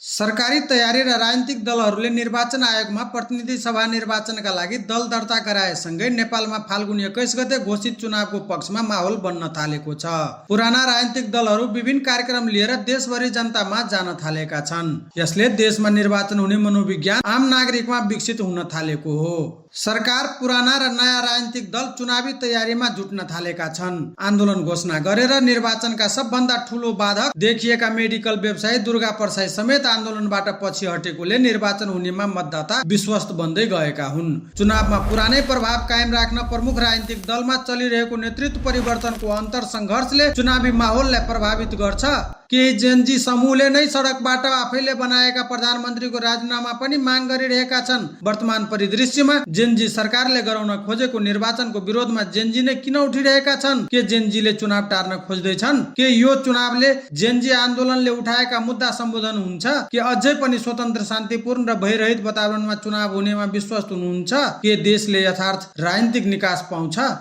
सरकारी तयारी र राजनीतिक दलहरूले निर्वाचन आयोगमा प्रतिनिधि सभा निर्वाचनका लागि दल दर्ता गराएसँगै नेपालमा फाल्गुन 21 गते घोषित चुनावको पक्षमा माहौल बन्न थालेको छ। पुराना राजनीतिक दलहरू विभिन्न कार्यक्रम लिएर देशभरि जनतामा जान थालेका छन्। यसले देशमा निर्वाचन हुने मनोविज्ञान आम नागरिकमा विकसित हुन थालेको हो। सरकार, पुराना र नयाँ राजनीतिक दल चुनावी तयारीमा जुट्न थालेका छन्। आन्दोलन घोषणा गरेर निर्वाचनका सबभन्दा ठूलो बाधक देखिएका मेडिकल व्यवसायी दुर्गा परसाई समेत आन्दोलनबाट पछि हटेकोले निर्वाचन हुनेमा मतदाता विश्वस्त बन्दै गएका हुन्। चुनावमा पुरानै प्रभाव कायम राख्न प्रमुख राजनीतिक दलमा चलिरहेको नेतृत्व परिवर्तनको अन्तर संघर्षले चुनावी माहौललाई प्रभावित गर्छ। केही जेनजी समूहले नै सडकबाट आफैले बनाएका प्रधानमन्त्रीको राजीनामा पनि माग गरिरहेका छन्। वर्तमान परिदृश्यमा जेनजी सरकारले गराउन खोजेको निर्वाचनको विरोधमा जेनजी नै किन उठिरहेका छन्? के जेनजीले चुनाव टार्न खोज्दैछन्? के यो चुनावले जेनजी आन्दोलनले उठाएका मुद्दा सम्बोधन हुन्छ? के अझै पनि स्वतन्त्र, शान्तिपूर्ण र भयरहित वातावरणमा चुनाव हुनेमा विश्वस्त हुनुहुन्छ? के देशले यथार्थ राजनीतिक निकास पाउँछ?